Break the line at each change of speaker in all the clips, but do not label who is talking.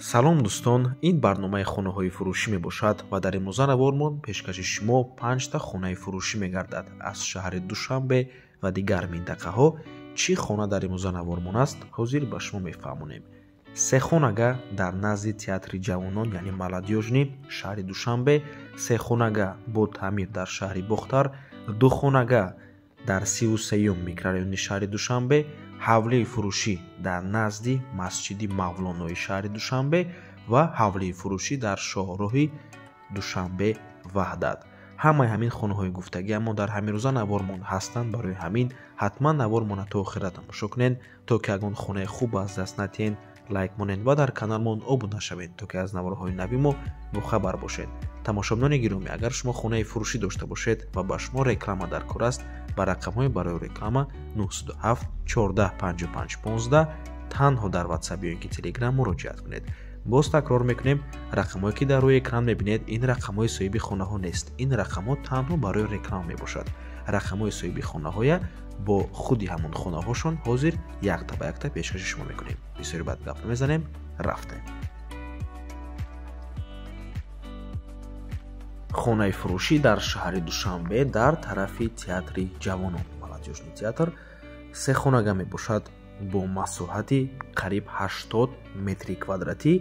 Салом дӯстон, ин барномаи хонаҳои фурӯшӣ мебошад ва дар имрӯза навормон пешкаши шумо 5та хонаи фурӯшӣ мегардад аз шаҳри Душанбе ва дигар минтақаҳо. Чӣ хона дар имрӯза навормон аст, ҳозир ба шумо мефаҳмонем. Се хонага дар назди театри ҷавонон, яъне Молодёжни, шаҳри Душанбе, се хонага бо таъмир дар шаҳри Бохтар, ду хонага дар 33-юм микрорайони шаҳри Душанбе, ҳавлии фурӯшӣ дар назди масҷиди Мавлонои шаҳри Душанбе ва ҳавлии фурӯшӣ дар шоҳроҳи Душанбе Ваҳдат. Ҳамаи ҳамин хонаҳои гуфтагӣ аммо дар ҳамин рӯза навормон ҳастанд. Барои ҳамин ҳатман навормона то охира тамошо кунед, то ки ягон хонаи хуб аз даст натиҳед, лайк монед ва дар каналмон обуна шавед, то ки аз наворҳои нави мо бохабар бошед. Тамошобинони гиромӣ, агар шумо хонаи фурӯшӣ дошта бошед ва ба шумо реклама дар кор аст, ба рақамҳои барои реклама 907 14 55 15 танҳо дар WhatsApp ё ин ки Telegram муроҷиат кунед. Боз такрор мекунем, рақамҳое ки дар рӯи экран мебинед, ин рақамҳои соҳиби хонаҳо нест. Ин рақамҳо танҳо барои реклама мебошад. Рақамҳои соҳиби хонаҳоя бо худи ҳамон хонаҳошон ҳозир якта ба якта пешкаши шумо мекунем. Бисёри бад гап намезанем, рафтем. Хонаи фурӯшӣ дар шаҳри Душанбе дар тарафи театри ҷавонон, Молодёжный театр, се хонага мебошад бо масоҳати қариб 80 метри квадратӣ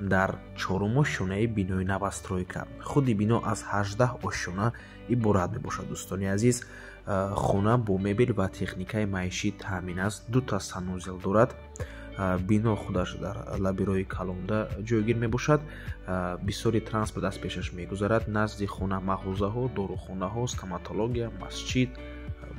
дар чорум ошёнаи бинои новостройка. Худи бино аз 18 ошёна иборат мебошад. Дӯстони азиз, хона бо мебел ва техникаи маишӣ таъмин аст, дута санузел дорад. Бино худаш дар лаби роҳи калонда ҷойгир мебошад. Бисёри транспорт аз пешаш мегузарад. Назди хона мағозаҳо, дорухонаҳо, стоматология, масҷид,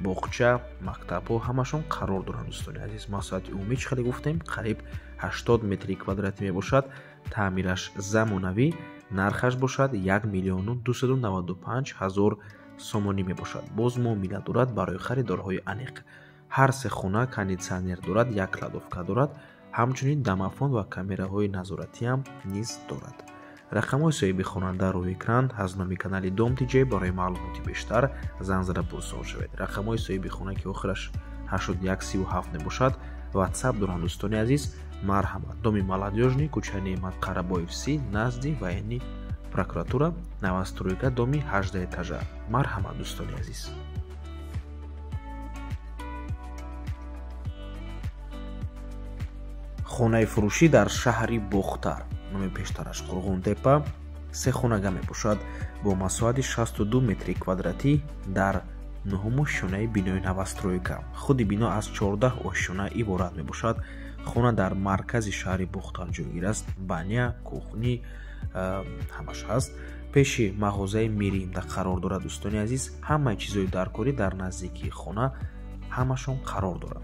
боғча, мактабҳо ҳамашон қарор доранд. Дӯстони азиз, масоҳати умумӣ чӣ хеле гуфтем, қариб 80 метри квадратӣ мебошад. Таъмираш замонавӣ, нархаш бошад 1 295 000 сомонӣ мебошад. Боз муомила дорад барои харидорҳои аниқ. Ҳар се хона кондитсионер дорад, як кладовка дорад, ҳамчунин домофон ва камераҳои назоратиам низ дорад. Рақамҳои соҳиби хона дар рӯи экран аз номи канали Дом ТЖ. Барои маълумоти бештар занг зада пурсон шавед. Рақамҳои соҳиби хона ки охираш 8137 мебошад, WhatsApp доранд. Дӯстони азиз, марҳамат, доми Молодёжни, кӯчаи Неъмат Қарабоев 30, назди военный прокуратура, новостройка, доми 18 этажа. Марҳамат, дӯстони азиз. Хонаи фурӯшӣ дар шаҳри Бохтар, номи пештараш Қурғонтепа, се хонага мебошад бо масоҳати 62 метри квадратӣ дар нуҳум ошёнаи бинои новостройка. Худи бино аз 14 ошёна иборат мебошад. Хона дар маркази шаҳри Бохтар ҷойгир аст. Баня, кухни ҳамаш ҳаст. Пеши мағозаи Миримда қарор дорад. Дӯстони азиз, ҳамаи чизҳои даркорӣ дар наздикии хона ҳамашон қарор дорад.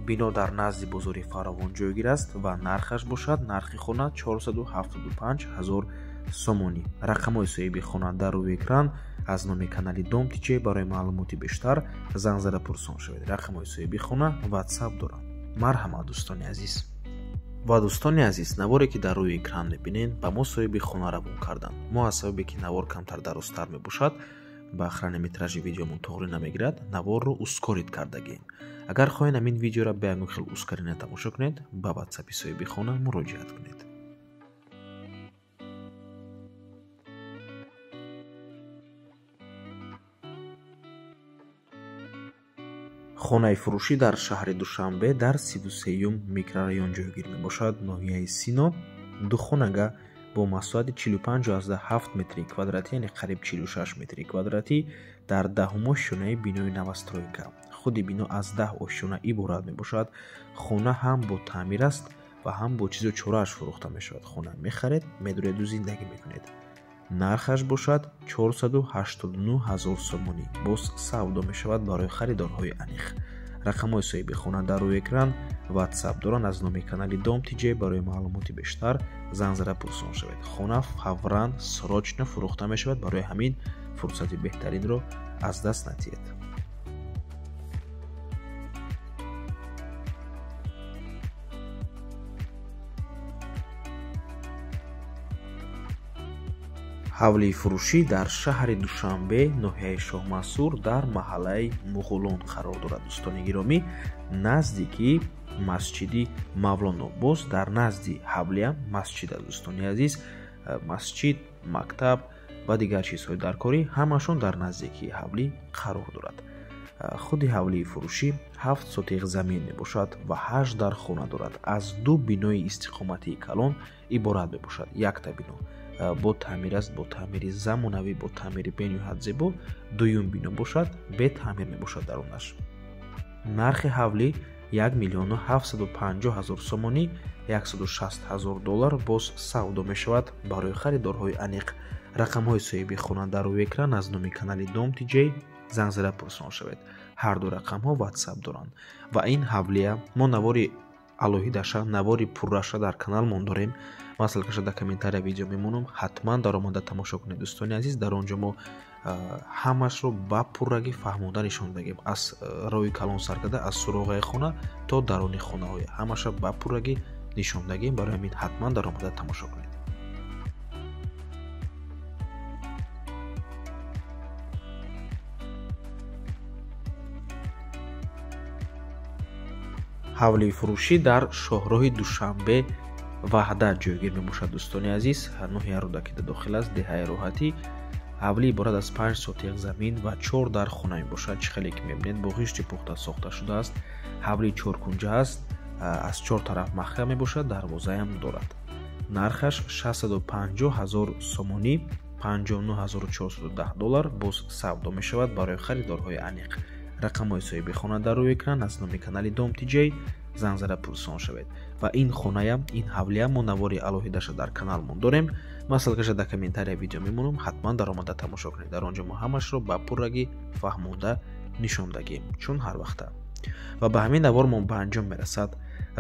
Бино дар назди бозори Фаровон ҷойгир аст ва нархаш бошад, нархи хона 475 000 сомонӣ. Рақамҳои соҳиби хона дар рӯи экран аз номи канали Дом ТЖ. Барои маълумоти бештар занг зада пурсон шавед. Рақамҳои соҳиби хона WhatsApp доранд. Марҳамат, дӯстони азиз. Ва дӯстони азиз, наворе ки дар рӯи экран мебинед, ба мо соҳиби хона равон карданд. Мо аз сабабе ки навор камтар дарозтар мебошад, ба хронометражи видеомон тоғрӣ намегирад, наворро ускорить кардагием. Агар хоҳед ҳамин видеоро ба ягон хел ускорение тамошо кунед, ба ватсапи соҳиби хона муроҷиат кунед. Хонаи фурӯшӣ дар шаҳри Душанбе дар 33-юм микрорайон ҷойгир мебошад, ноҳияи Сино, ду хонага бо масоҳати 45,7 метри квадратӣ, яъне қариб 46 метри квадратӣ дар даҳум ошёнаи бинои новостройка. Худи бино аз 10 ошёна иборат мебошад. Хона ҳам бо таъмир аст ва ҳам бо чизу чорааш фурӯхта мешавад. Хона мехаред, медуреду зиндагӣ мекунед. Нархаш бошад 489 000 сомонӣ. Боз савдо мешавад барои харидорҳои аниқ. Рақамҳои соҳиби хона дар рӯи экран WhatsApp доранд аз номи канали Дом ТЖ. Барои маълумоти бештар занг зада пурсон шавед. Хона фавран срочно фурӯхта мешавад, барои ҳамин фурсати беҳтаринро аз даст натиҳед. Ҳавлии фурӯшӣ дар шаҳри Душанбе, ноҳияи Шоҳмансур, дар маҳаллаи Муғулон қарор дорад. Дӯстони гиромӣ, наздики масҷиди Мавлоно. Боз дар назди ҳавлиам масҷид аст, дӯстони азиз. Масҷид, мактаб ва дигар чизҳои даркорӣ ҳамашон дар наздикии ҳавлӣ қарор дорад. Худи ҳавлии фурӯшӣ 7 сотиқ замин мебошад ва 8 дар хона дорад. Аз 2 бинои истиқоматии калон иборат мебошад. Якта бино бо таъмир аст, бо таъмири замонавӣ, бо таъмири бениҳоят зебо. Дуюм бино бошад, бетаъмир мебошад дарунаш. Нархи ҳавлӣ 1 750 000 сомонӣ, 160 000 доллар боз савдо мешавад барои харидорҳои аниқ. Рақамҳои соҳиби хона дар рӯи экран аз номи канали Дом TJ занг зада пурсон шавед. Ҳар ду рақамҳо WhatsApp доранд. Ва ин ҳавлия мо навори алоҳидаша, навори пурраша дар каналмон дорем. Ман ссылкаша дар комментария видео мемонам, ҳатман даромада тамошо кунед, дӯстони азиз. Дар он ҷо мо ҳамашро ба пуррагӣ фаҳмонда нишон дагем, аз роҳи калон сар карда, аз суроғаи хона то даруни хонаҳоя ҳамаша ба пуррагӣ нишон дагем. Барои ҳамин ҳатман даромада тамошо кунед. Ҳавлии фурӯшӣ дар шоҳроҳи Душанбе Ваҳдат ҷойгир мебошад, дӯстони азиз. Ноҳияи Рӯдакида дохил аст, деҳаи Роҳатӣ. Ҳавлӣ иборат аз 5 сотиқ замин ва 4 дар хона мебошад. Чӣ хеле ки мебинед, бо ғишти пухта сохта шудааст. Ҳавлӣ чоркунҷа аст, аз 4 тараф маҳкам мебошад, дарвозаам дорад. Нархаш 650 000 сомонӣ, 59410 доллар боз савдо мешавад барои харидорҳои аниқ. Рақамҳои соҳиби хона дар рӯи экран аз номи канали Дом TJ занг зада пурсон шавед. Ва ин хонаям, ин ҳавлиям мо навори алоҳидаша дар каналмон дорем. Ман ссылкаша дар комментария видео мемонам, ҳатман даромада тамошо кунед. Дар он ҷо мо ҳамашро ба пуррагӣ фаҳмонда нишон дагем, чун ҳар вақта. Ва ба ҳамин навормон ба анҷом мерасад.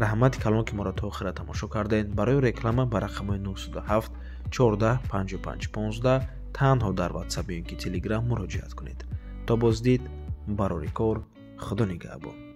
Раҳмати калон, ки моро то охира тамошо кардед. Барои реклама ба рақамҳои 907 14 55 15 танҳо дар WhatsApp ё ин ки Telegram муроҷиат кунед. То боздид, барори кор, Худо нигаҳбон.